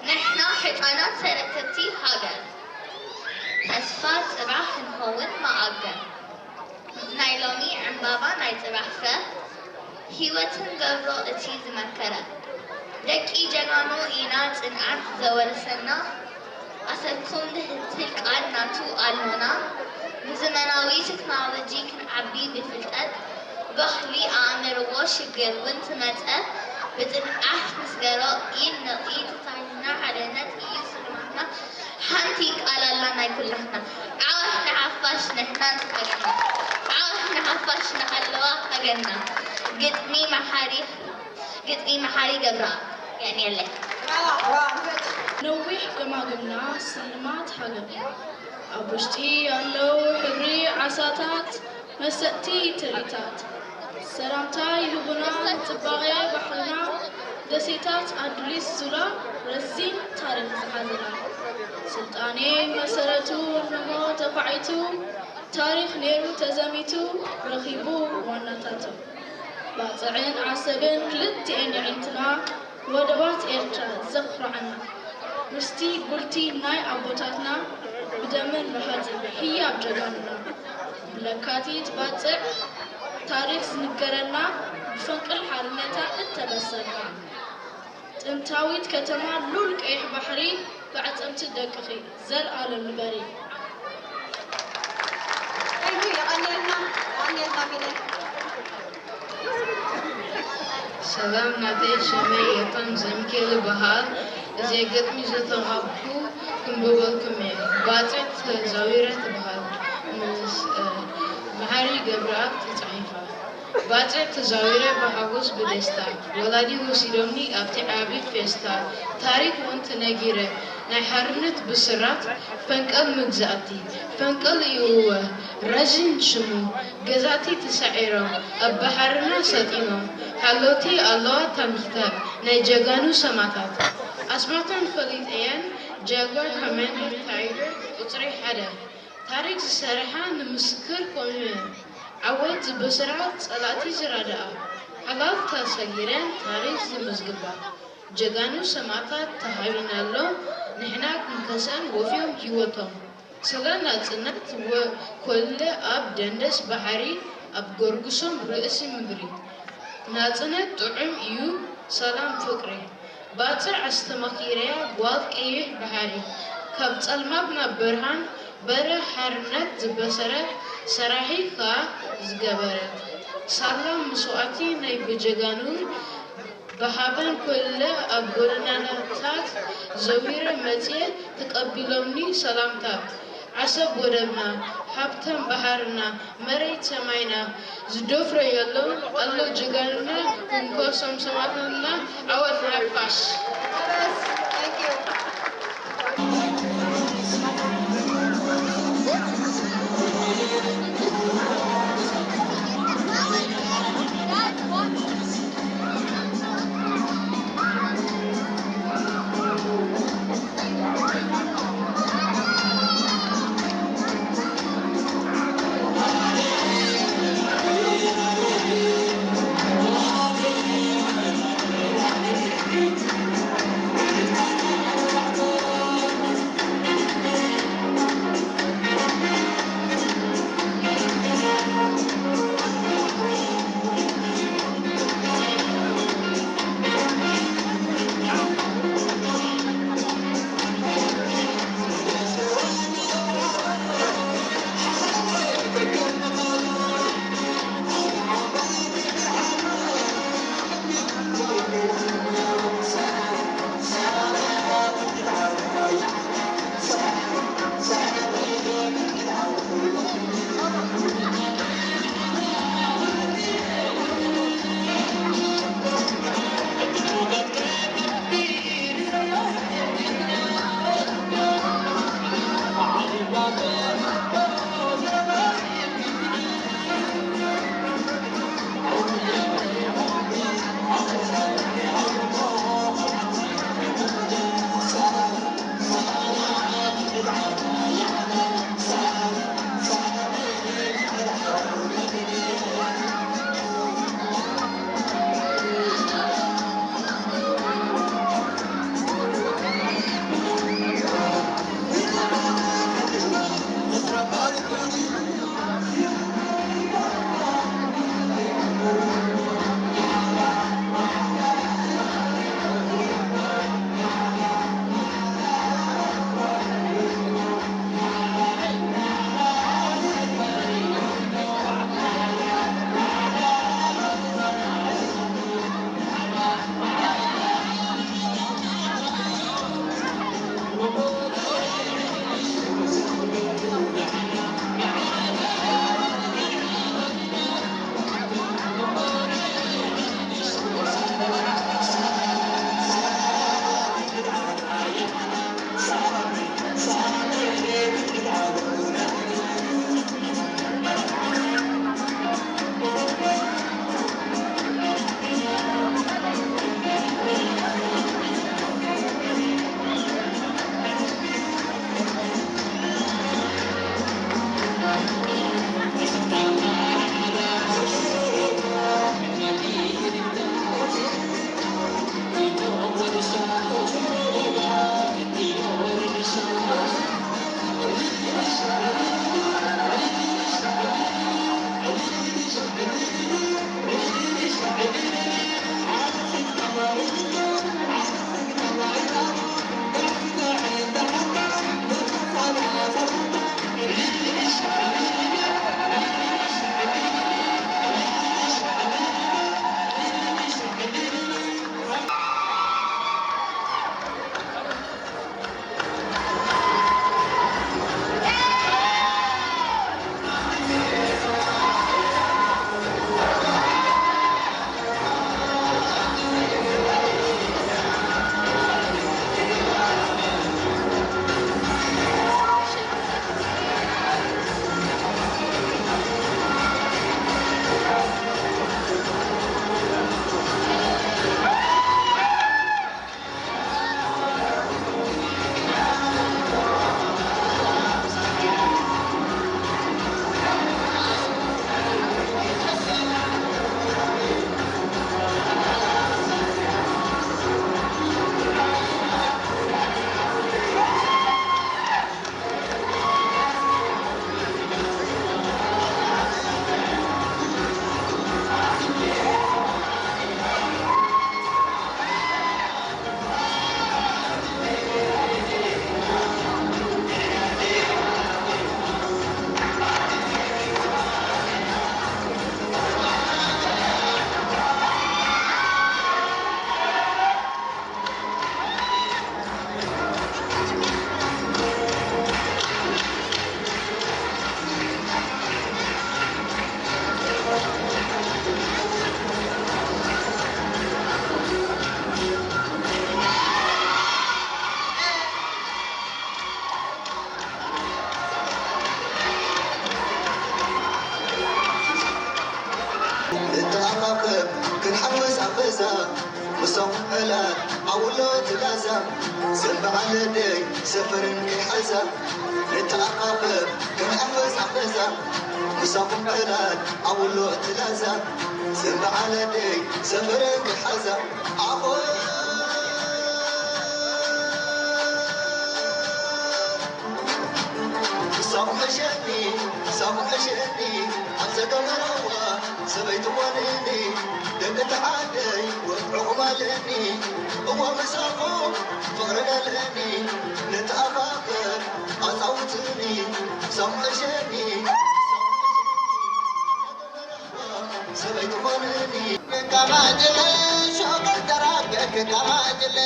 ንሕና ሕፃናት ተረከብቲ ሃገር፣ ተስፋ ጽባሕ ክንኸውን መኣገር። ናይ ሎሚ ዕምባባ ናይ ጽባሕ ፍረ፣ ህይወትን ገብሮ እቲ ዝመከረ። ደቂ ጀጋኑ ኢና ጽንዓት ዘወረሰና፣ ኣሰኩም ንህትል ቃል ናቱ ኣሎና። ብዘመናዊ ቴክኖሎጂ ክንዓቢ ብፍልጠት፣ ባህሊ ኣእምርዎ ሽግር እውን ትመጸ። ብጽንዓት ንስገሮ፣ ኢድ ንኢድ ተታሒዝና፣ ሓድነት እዩ ስልማትና። ሓንቲ ቃል ኣላ ናይ ኩላትና፣ ዓወት ንሓፋሽ ንሕና ንስገርና። ዓወት ንሓፋሽ ንሃለዋ ሃገርና። ግጥሚ መሓሪ፣ ግጥሚ መሓሪ ገብረኣብ። የቐንየለይ። ነዊሕ ገማግምና ስልማት ሃገርና፣ ኣብ ውሽጢ ኣለዉ ሕብሪ ዓሳታት፣ መሰጥቲ ትርኢታት። ሰላምታ ይህቡና ንጽባቐ ባሕርና፣ ደሴታት ኣዱሊስ ዙላ፣ ረዚን ታሪኽ ዝሓዘና። ስልጣኔ መሰረቱ ነሞ ተዃዒቱ፣ ታሪኽ ነይሩ ተዘሚቱ፣ ረኺቡ ዋናታቱ። ባጽዕን ዓሰብን ክልቲኤን የዒንትና፣ ወደባት ኤርትራ ዘኹርዓና። ርስቲ ጉልቲ ናይ ኣቦታትና፣ ብደምን ብሃጽን ህያብ ጀጋኑና። ብለካቲት ባጽዕ ታሪኽ ዝንገረና፣ ብፈንቅል ሓርነታ እተበሰርና። ጥንታዊት ከተማ ሉል ቀይሕ ባሕሪ፣ ብዓጸምቲ ደቅኺ ዘልኣለም ንበሪ። Thank you፣ የቐንየልና፣ የቐንየልና ሚለ። ሰላም ናተይ፣ ሽመይ ኤርፋን ዘሚካኤል ይበሃል። እዚ ግጥሚ ዝተረኸብኩ ክንብበልኩም እየ። ባጽዕ ተዛዊረ ትበሃል። ምስ መሓሪ ገብረኣብ ተጻሒፋ። ባጽዕ ተዛዊረ ብሓጎስ ብደስታ፣ ወላዲ ወሲዶምኒ ኣብቲ ዓቢ ፌስታ። ታሪኽ እውን ተነጊረ ናይ ሓርነት ብስራት፣ ፈንቀል መግዛእቲ ፈንቀል እዩ እወ ረዚን ሽሙ። ገዛእቲ ተሳዒሮም ኣብ ባሕርና ሰጢሞም፣ ሓለውቲ ኣለዋ ታንክታት ናይ ጀጋኑ ሰማእታት። ኣስማቶም ፈሊጠየን፣ ጃጓር ኮማንደር ታይገር ቁጽሪ ሓደ። ታሪክ ዝሰርሓ ንምስክር ኮይኑ ዓወት ዝበስራ ጸላእቲ ዝራድኣ ሓላል ተሰጊረን ታሪክ ዝምዝግባ ጀጋኑ ሰማእታት ተሃቢናሎም ንሕና ክንከሰን ወፍዮም ሂወቶም ስለ ናጽነት ወኮለ ኣብ ደንደስ ባሕሪ ኣብ ጎርጉሶም ርእሲ ምድሪ ናጽነት ጥዑም እዩ ሰላም ፍቅሪ ባጽዕ ኣስተማኺረያ ጓል ቀይሕ ባሕሪ ካብ ጸልማት ናብ ብርሃን በረ ሓርነት ዝበሰረት ሰራሒ ከኣ ዝገበረት ሳላ መስዋእቲ ናይ ብጀጋኑ ብሓበን ኮለ ኣብ ጎደናታት ዘዊረ መጽየ ተቀቢሎምኒ ሰላምታ ዓሰብ ወደብና ሃብታም ባሕርና መሬት ሰማይና ዝደፍሮ የሎን ኣሎ ጀጋኑና ክንኮሶም ሰማእታትና ዓወት ንሓፋሽ። ክንሓፍስ ኣፈዛ ምሳኹም ዕላል ኣውሎ ትላዛ ዘንበዓለደይ ሰፈርን ከይሓዛ ንተኣኻኸብ ክንሓፍስ ኣፈዛ ምሳኹም ዕላል ኣውሎ ትላዛ ዘንበዓለደይ ሰፈርን ከይሓዛ ኣኾ ሳሙሐሸኒ ሳሙሐሸኒ ኣብ ዘገመረዋ ሰበይቲ ኾንኒ ደቂ ተዓደይ ወጥዑኹም ኣለኒ እዋ ምሳኹም ፍቕርን ኣለኒ ንተኣኻኸብ ኣፃውትኒ ሳሙሐሸኒ ሰበይቲ ኾንኒ ከማጅለ ሾቀል ተራገክ ከማጅለ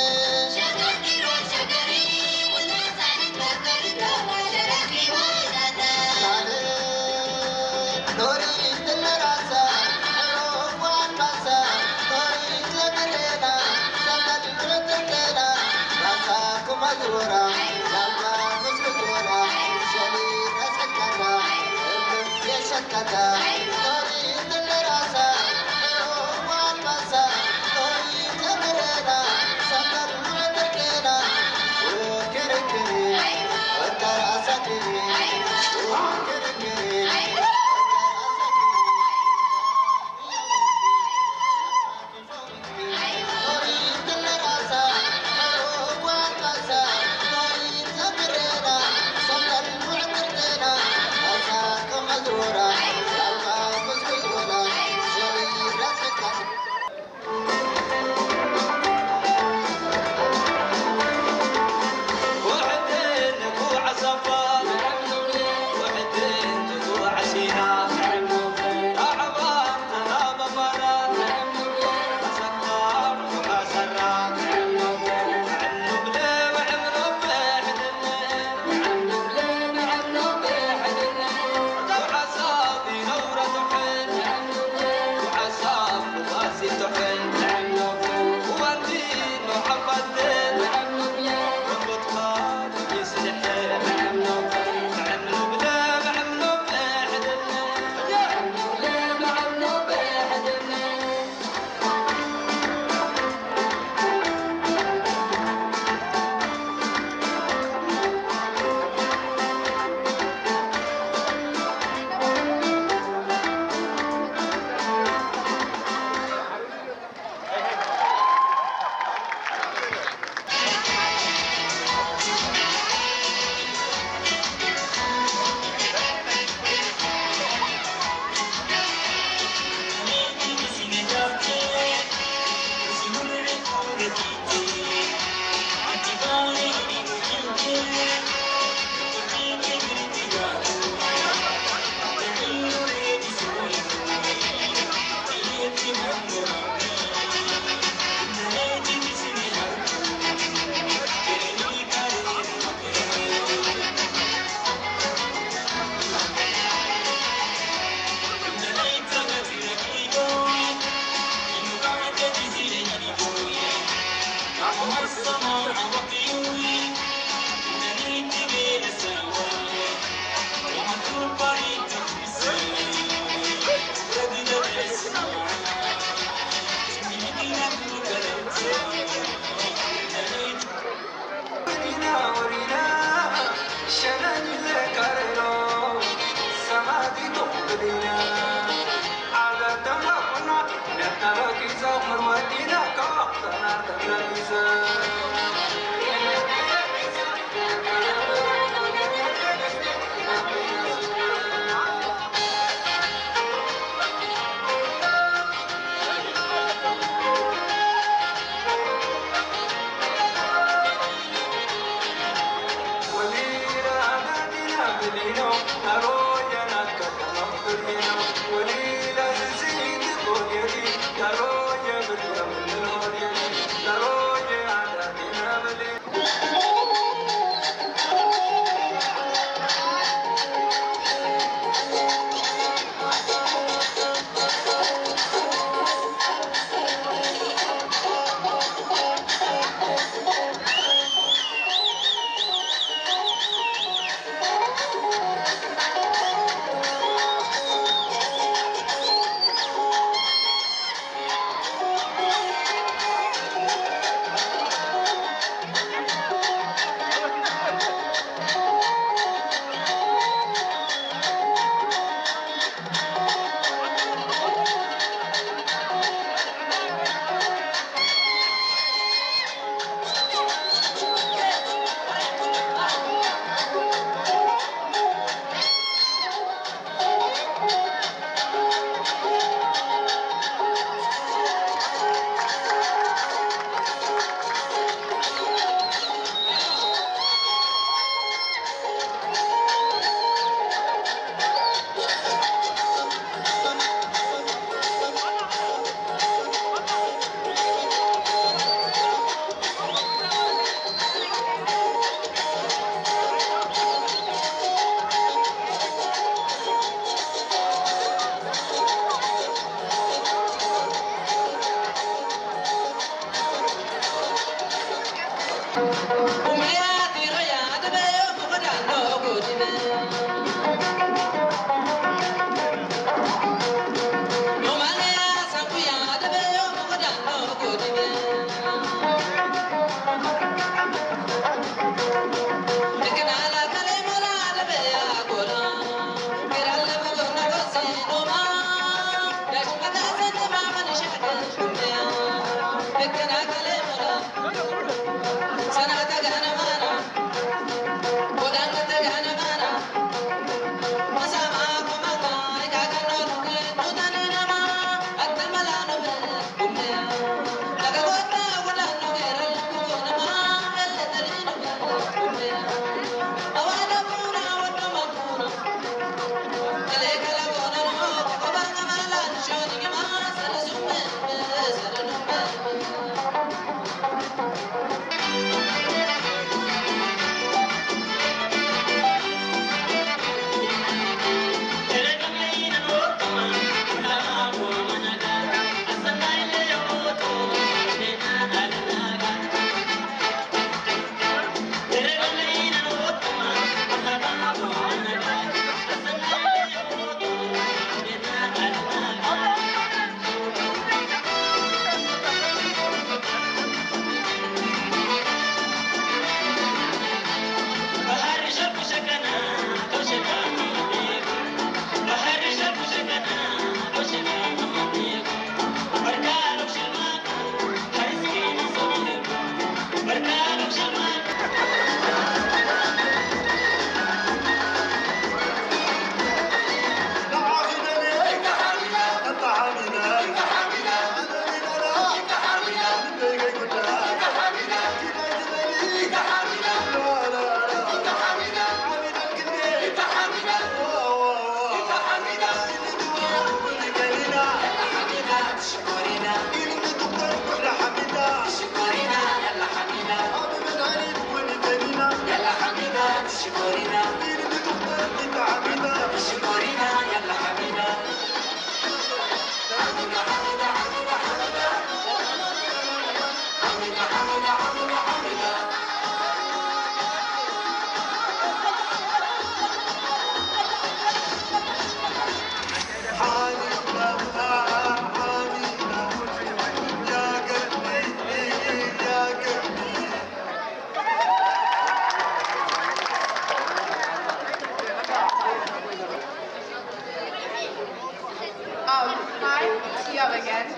Again,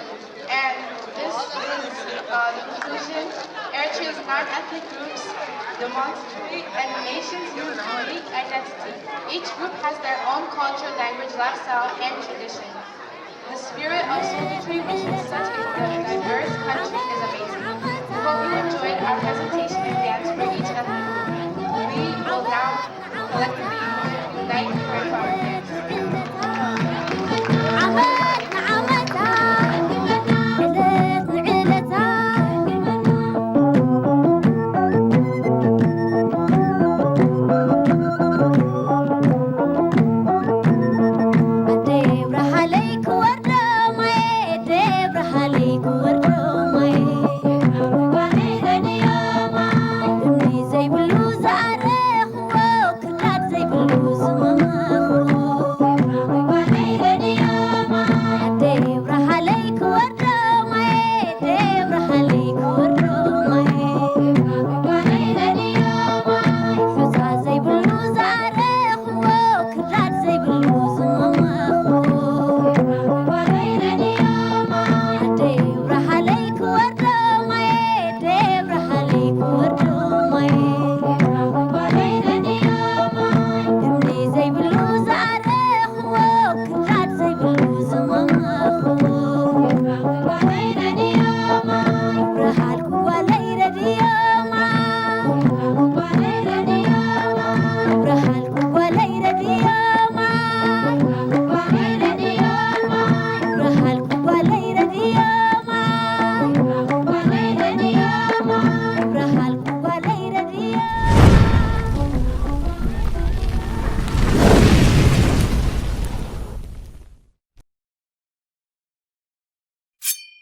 and this is uh, the conclusion. Eritrea's nine ethnic groups, demonstrate and nations use unique identity. Each group has their own culture, language, lifestyle, and tradition. The spirit of soldierry, which is